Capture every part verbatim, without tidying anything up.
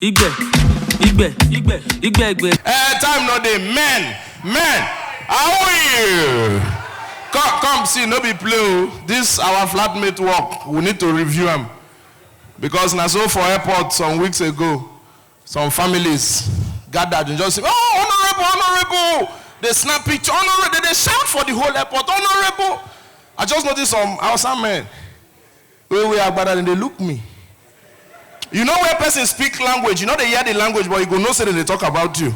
Igbe, igbe, igbe, igbe, igbe. Eh, time no dey, men, men, how are you? Come, come see, no be play o. This our flatmate work, we need to review am, because na so for airport some weeks ago, some families gathered and just say, "Oh, honorable, honorable!" They snap picture, "Honorable!" They, they shout for the whole airport, "Honorable!" I just noticed some Hausa men wey wear agbada, dem dey look me. You know, where person speak language, you no dey hear the language, but you go know say dem dey talk about you.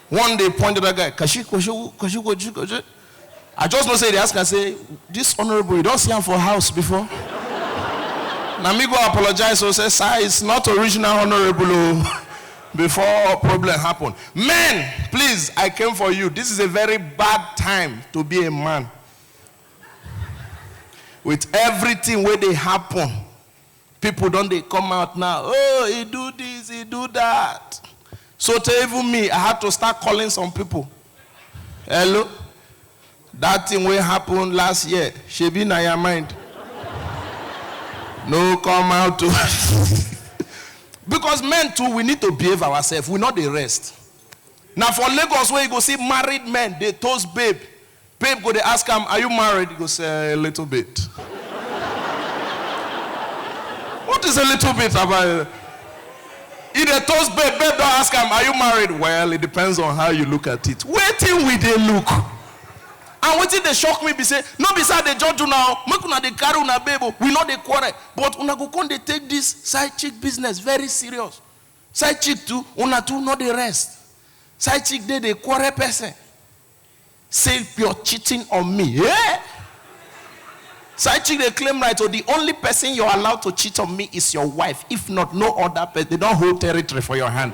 One dey point the other guy, "Kashi, kashi, kashi, kashi, kashi." I just know say they ask am say, "This honorable, you don see am for house before?" Na me go apologize, so say, "Sir, it's not original honorable o." Before problem happen. Men, please, I came for you. This is a very bad time to be a man. With everything wey dey happen, people don dey come out now. "Oh, he do this, he do that." So to even me, I had to start calling some people. "Hello? That thing wey happen last year, shebi na your mind? No come out to." Because men too, we need to behave ourselves. We no dey rest. Na for Lagos wey you go see married men dey toast babe. Babe go dey ask am, "Are you married?" He go say, "A little bit." What is a little bit about? He dey toast babe, babe don ask am, "Are you married?" "Well, it depends on how you look at it." Wetin we dey look? And wetin dey shock me be say, no be say I dey judge una o, make una dey carry una babe o, we no dey quarrel. But una go come dey take this side chick business very serious. Side chick too, una too no dey rest. Side chick dey dey quarrel person. Say you're cheating on me. Eh? Side chick dey claim right, "Oh, the only person you're allowed to cheat on me is your wife. If not, no other person." They don hold territory for your hand.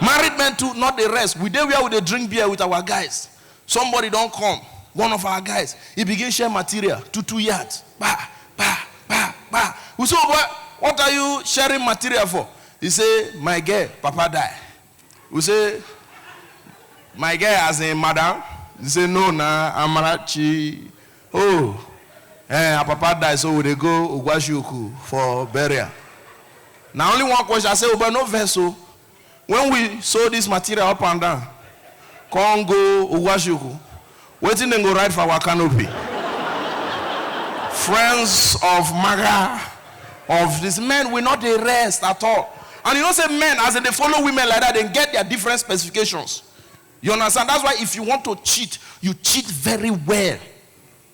Married men too no dey rest. We dey where we dey drink beer with our guys. Somebody don come, one of our guys, he begin share material, two two yards. Bah, bah, bah, bah. We say, "Oh boy, what are you sharing material for?" He say, "My girl papa die." We say, "My girl as in madam?" He say, "No, na Amarachi." "Oh, eh, her papa die, so we dey go Ogwashiuku for burial." Na only one question. I say, "Oh boy, no vex o. When we sow this material up and down, come go Ogwashiuku, wetin dem go write for our canopy?" Friends of MAGA, of this, men, we no dey rest at all. And you know say men, as dem dey follow women like that, dem get their different specifications. You understand? That's why if you want to cheat, you cheat very well.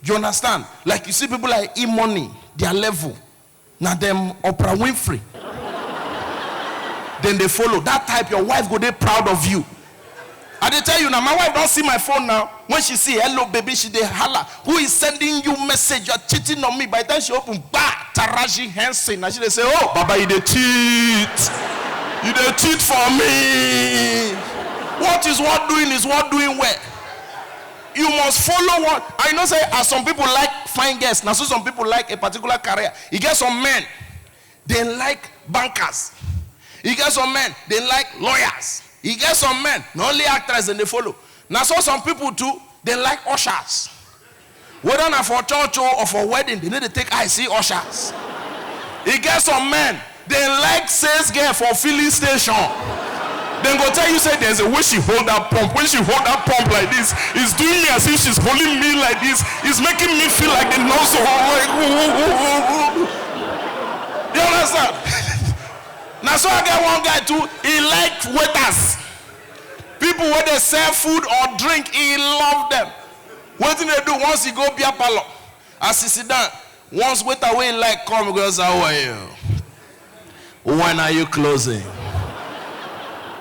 You understand? Like, you see people like E-Money, their level. Na dem Oprah Winfrey dem dey follow. That type, your wife go dey proud of you. I dey tell you now, my wife don see my phone now. When she see, "Hello, baby," she dey holla, "Who is sending you message? You're cheating on me." By the time she open, bah, Taraji Henson. And she dey say, "Oh, Baba, you dey cheat. You dey cheat for me. What is worth doing is worth doing well." You must follow one. I know say as some people like fine girls, na so some people like a particular career. E get some men, dem like bankers. E get some men, dem like lawyers. E get some men, na only actress dem dey follow. Na so some people too, dem like ushers. Whether na for church o or for wedding, dem no dey take eye see ushers. E get some men, dem like sales girl for filling station. Dem go tell you say, "There's a way she hold that pump. When she hold that pump like this, it's doing me as if she's holding me like this. It's making me feel like the nurse." You understand? Na so I get one guy too. He like waiters. People wey dey sell food or drink, he love them. Wetin dey do? Once he go beer parlor, as he sit down, once waiter wey he like come, he go say, "How are you? When are you closing?"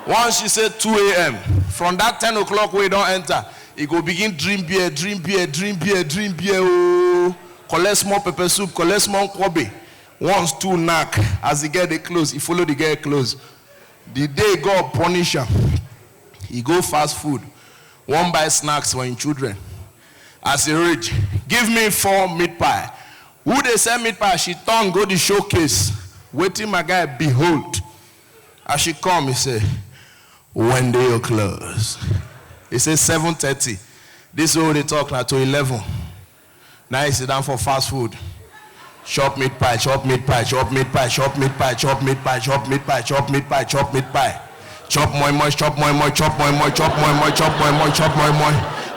Once she say two a.m., from that ten o'clock wey he don enter, he go begin drink beer, drink beer, drink beer, drink beer, oh, collect small pepper soup, collect small nkwobi. Once two knack, as the girl dey close, he follow the girl close. The day God punish am, he go fast food, wan buy snacks for him children. As he reach, "Give me four meat pie." Who dey sell meat pie? She turn go the showcase. Wetin my guy behold? As she come, he say, "When dey you close?" He say, "Seven thirty." This wey we dey talk na to eleven. Now he sit down for fast food. Chop meat pie, chop meat pie, chop meat pie, chop meat pie, chop meat pie, chop meat pie, chop meat pie, chop meat pie. Chop moi moi, chop moi moi, chop moi moi, chop moi moi, chop moi moi, chop moi moi.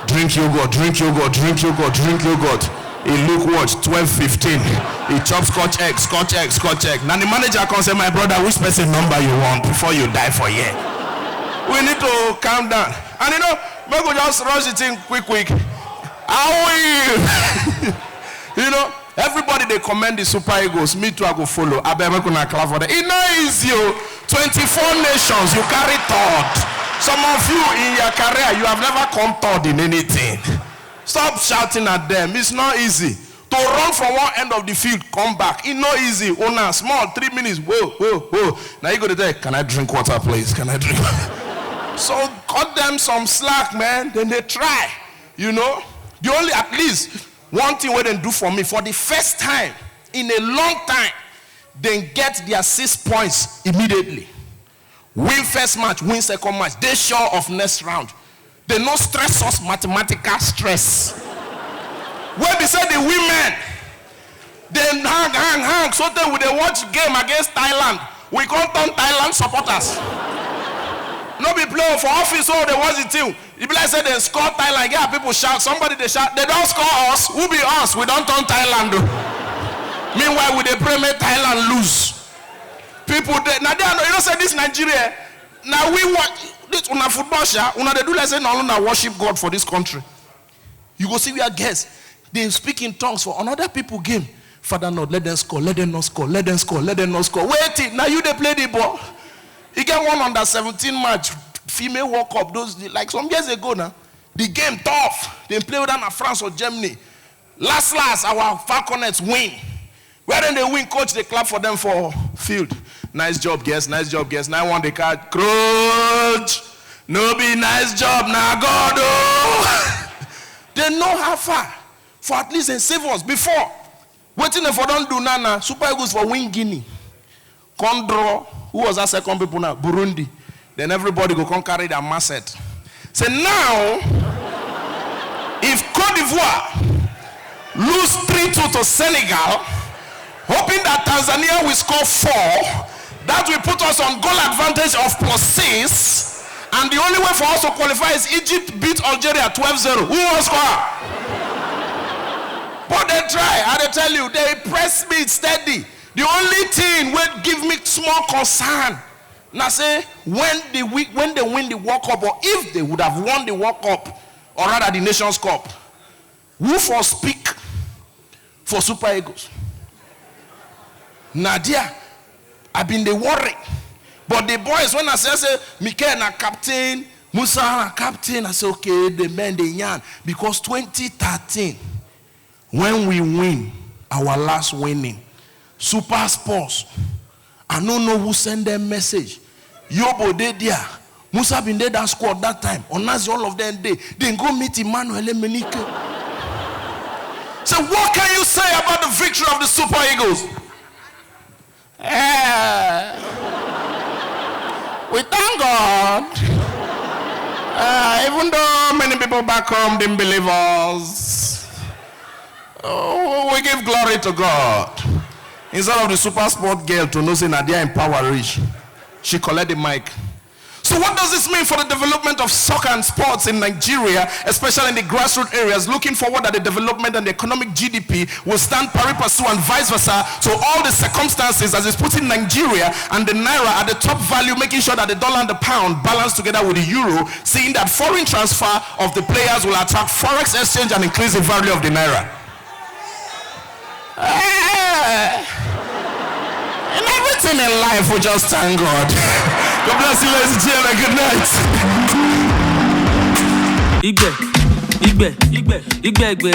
Drink yogurt, drink yogurt, drink yogurt, drink yogurt. He look watch, twelve fifteen. He chop scotch egg, scotch egg, scotch egg. Now the manager come say, "My brother, which person number you want before you die for here?" We need to calm down. And you know, make we just rush the thing quick, quick. How you? You know, everybody dey commend the Super Eagles. Me too, I go follow. Abeg, make una clap for them. E no easy o. Twenty-four nations, you carry third. Some of you in your career, you have never come third in anything. Stop shouting at them. It's not easy. To run from one end of the field, come back. E no easy. Una small, three minutes. Whoa, whoa, whoa. Now you go to there. Can I drink water, please? Can I drink? So cut them some slack, man. Then they try. You know, the only, at least one thing wey dem do for me, for the first time in a long time, dem get their six points immediately. Win first match, win second match. Dey sure of next round. Dem no stress us mathematical stress. Wey be say the women dem hang, hang, hang. So then we dey watch game against Thailand. We come turn Thailand supporters. No be play o, for office, so dey watch the team. E be like say dem score Thailand. Yeah, people shout. Somebody dey shout, "They don score us. Who be us? We don turn Thailand o." Meanwhile, we dey pray make Thailand lose. People dey, na there I know, you know say this Nigeria, na we want this una football sha, una dey do like say na una worship God for this country. You go see where girls dey speak in tongues for another people game. "Father Lord, let them score, let them not score, let them score, let them not score." Wait, now you dey play the ball. You get one under seventeen match, female World Cup, those, like, some years ago now. The game tough. They play whether na France or Germany. Last, last, our Falconets win. Where dem dey win, coach dey clap for them for field. "Nice job, guys, nice job, guys." Now one dey call, "Coach, no be nice job, na God o." They know how far. For at least dem save us before. Wetin dem for don do now, na Super Eagles for win Guinea. Come draw, who was that second people now? Burundi. Then everybody go come carry their masset. Say now, if Cote d'Ivoire lose three two to Senegal, hoping that Tanzania will score four, that will put us on goal advantage of plus six. And the only way for us to qualify is Egypt beat Algeria twelve zero. Who won score? But they try, I dey tell you, they press me steady. The only thing wey give me small concern na say when they wi-, when they win the World Cup, or if they would have won the World Cup, or rather the Nations Cup, who for speak for Super Eagles? Na there I been dey worry. But the boys, when I say, say, "Mikel na captain, Musa na captain," I say, "Okay, the men dey yarn." Because twenty thirteen, when we win our last winning, Super Sports, I no know who send them message. Yobo dey there. Musa been dey that squad that time. Onazi, all of them dey. Dem go meet Emmanuel Emenike. So what can you say about the victory of the Super Eagles? Eh, we thank God. Uh, even though many people back home didn't believe us, oh, we give glory to God. Instead of the Super Sport girl to know say na there im power reach, she collect the mic. So what does this mean for the development of soccer and sports in Nigeria, especially in the grassroots areas? Looking forward at the development and the economic G D P will stand pari passu and vice versa. So all the circumstances as it's putting Nigeria and the naira at the top value, making sure that the dollar and the pound balance together with the euro, seeing that foreign transfer of the players will attract forex exchange and increase the value of the naira. Eh, in everything in life, we just thank God. God bless you, ladies and gentlemen. Good night. Igbe, igbe, igbe, igbe, igbe,